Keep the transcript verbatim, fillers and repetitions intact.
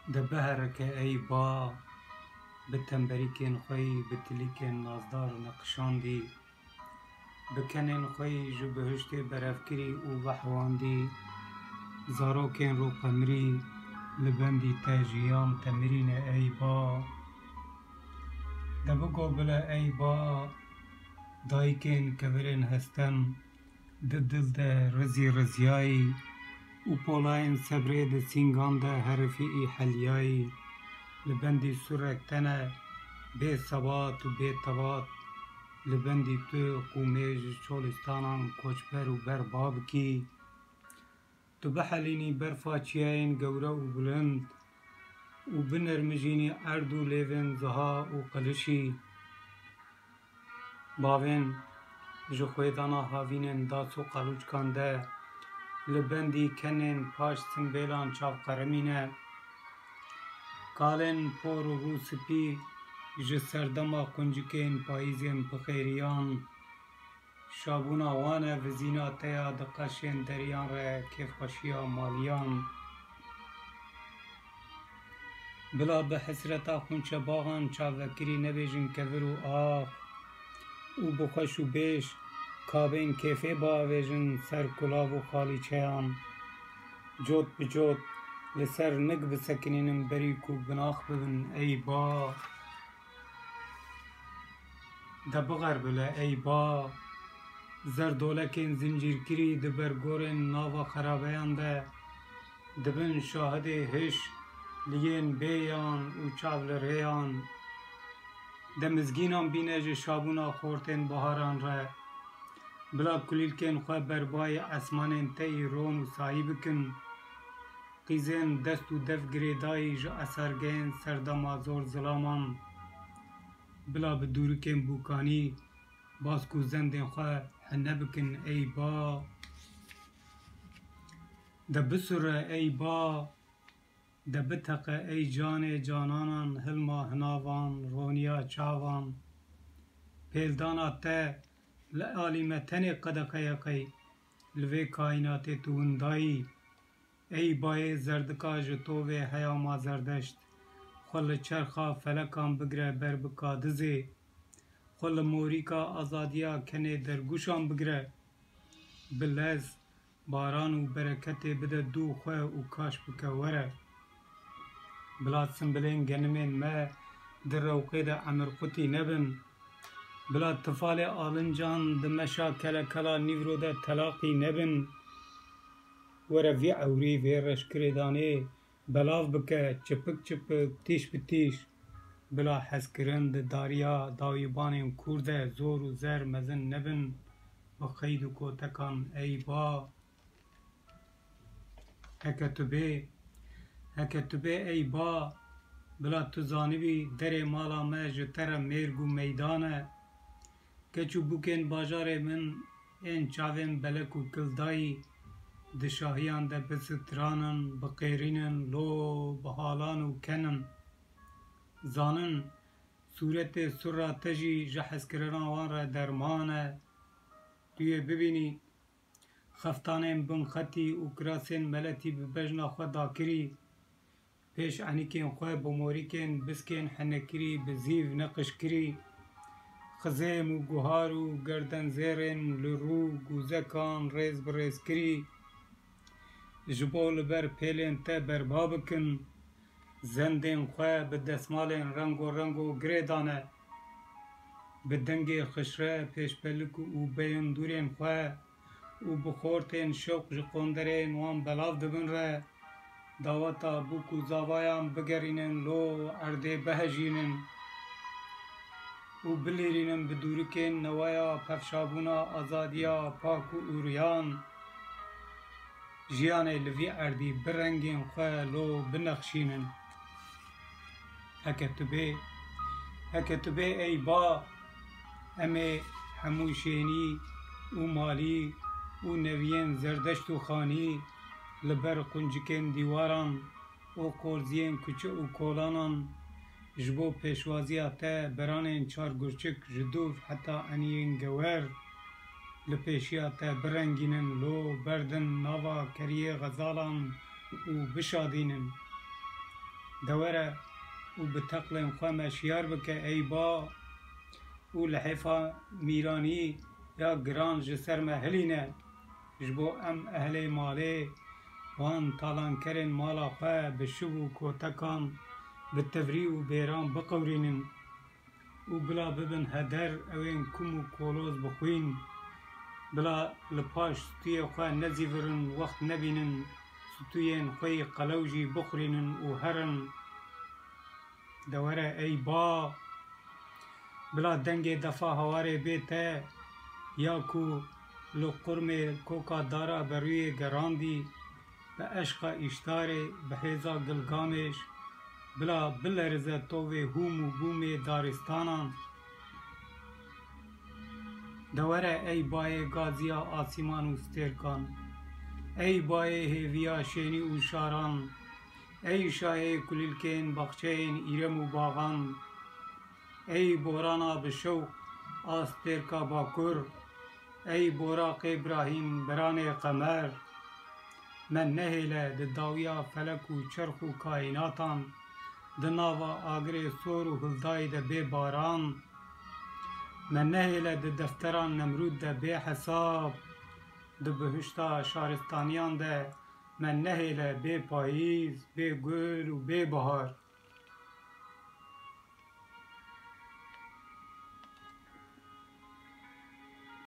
De biherike ey ba, bi temberîkên xwe yî, bi tilîkên nazdar neqişandî, bi kenên xwe yî ji bihiştê berevkirî û vehwandî, zarokên rûqemirî li bendî te jiyan te mirîne ey ba. De bigo bile ey ba, dayikên kevirên hestem, di dil de rizî riziyayî û polayên sebrê di sîngan de herifî î heliyayî, li bendî surek te ne bê sebat û bê tebat, li bendî tu qûmê ji çolistanan koçber û berba bikî. Tu bihelînî berfa çiyayên gewre û bilind û binermijînî erd û lêvên ziha û qilişî. Bavên ji xwêdana havînên das û qalûçkan de li bendî kenên paş simbêlan çavqerimîne. Kalên por û rûspî ji serdema quncikên payîzên bi xêriyan. Şabûna wan e vizîna te ya di qeşên deriyan re kêfxweşiya maliyan. Bila bi hesreta xunçebaxan çavvekirî nebêjin kevir û ax û bi xweş û bêş kabên kêfê biavêjin ser kulav û xalîçeyan. Cot bi cot li ser nik bisekinînin berî ku binax bibin ey ba. De bixerbile ey ba, zerdolekên zincîrkirî di bergorên nava xerabeyan de dibin şahidê hiş li yên bêyan û çav li rêyan. De mizgînan bîne ji şabûna xortên baharan re, bila kulîlkên xwe berbayê esmanên te yî ron û sayî bikin. Qîzên dest û dev girêdayî ji esargehên serdema zor zilaman, bila bi dûrikên bûkanî bask û zendên xwe hene bikin ey ba. De bisure ey ba, de biteqe ey canê cananan, hilma hinavan, roniya çavan. Pêldana te li alî me tenê qedexe ye qey, li vê kaînatê tu windayî. Ey bayê zerdika ji tovê heyama Zerdeşt, xwe li çerxa felekan bigire ber bi kadizê, xwe li morîka azadiya kenê dergûşan bigire, bi lez, baran û bereketê bide dû xwe û kaş bike were. Bila simbilên genimên me di rewqê de emirqutî nebin. Bila tifalê alincan di meşa kelekela nîvro de telaqî nebin. Were vî ewrî vê reşkirêdanê belav bike, çipik çipik, tîş bi tîş. Bila hezkirin di dariya dawîbanên kûr de zor û zer mezin nebin bi qeyd û kotekan ey ba. Heke tu bê, heke tu bê ey ba, bila tu zanibî derê mala me ji te re mêrg û meydan e. Keç û bûkên bajarê min ên çavên belek û kildayî di şahiyan de bi stiranin, bi qêrînin, lo bi halan û kenin. Zanin, sûretê sura te jî ji hezkirina wan re derman e. Tu yê bibînî, xeftanên binxetî û kirasên meletî bi bejna xwe dakirî, pêş enikên xwe bi morîkên biskên henekirî bi zîv neqişkirî, xizêm û guhar û gerdenzêrên li rû gûzekan rêz bi rêz kirî, ji bo li ber pêlên te berba bikin, zendên xwe bi desmalên rengo rengo girê dane. Bi dengê xişre pêşpelik û beyindûrên xwe û bi xortên şewq ji qonderên wan belav dibin re, daweta bûk û zavayan bigerînin lo erdê bihejînin û bilêrînin bi dûrikên neweya pevşabûna azadiya pak û ûriyan. Jiyanê li vî erdî bi rengên xwe lo binexşînin. Heke tu bê, heke tu bê ey ba, em ê hemû şênî û malî û neviyên Zerdeşt û Xanî li ber quncikên dîwaran û qorziyên kuçe û kolanan ji bo pêşwaziya te beranên Çargurçik ji dûv heta eniyên Gewer li pêşiya te birengînin, lo berdin nava keriyê xezalan û bişadînin. De were û bi teqlên xwe me şiyar bike ey ba û lihêfa mîranî ya giran ji ser me hilîne. Ji bo em ehlê malê wan talankerên mala xwe bi şiv û kotekan, bi tivrî û bêran biqewrînin û bila bibin heder ewên kum û koloz bi xwîn. Bila li paş stûyê xwe nezîvirin, wext nebînin stûyên xwe yî qelew jî bixurînin û herin. De were ey ba, bila dengê defa hawarê bê te, ya ku li qurmê koka dara berûyê gerandî, bi eşqa Îştarê, bi hêza Gilgamêş, bila bilerize tovê hûm û bûmê daristanan. De were ey bayê gaziya asîman û stêrkan, ey bayê hêviya şênî û şaran, ey şayê kulîlkên baxçeyên îrem û baxan, ey borana bi şewq a stêrka bakur, ey boraqê Brahîm, beranê qemer. Me nehêle di dawiya felek û çerx û kaînatan, di nava agirê sor û hildayî de bê baran. Me nehêle di defteran Nemrûd de bê hesab, di bihuşta şaristaniyan de me nehêle bê payîz, bê gul û bê bahar.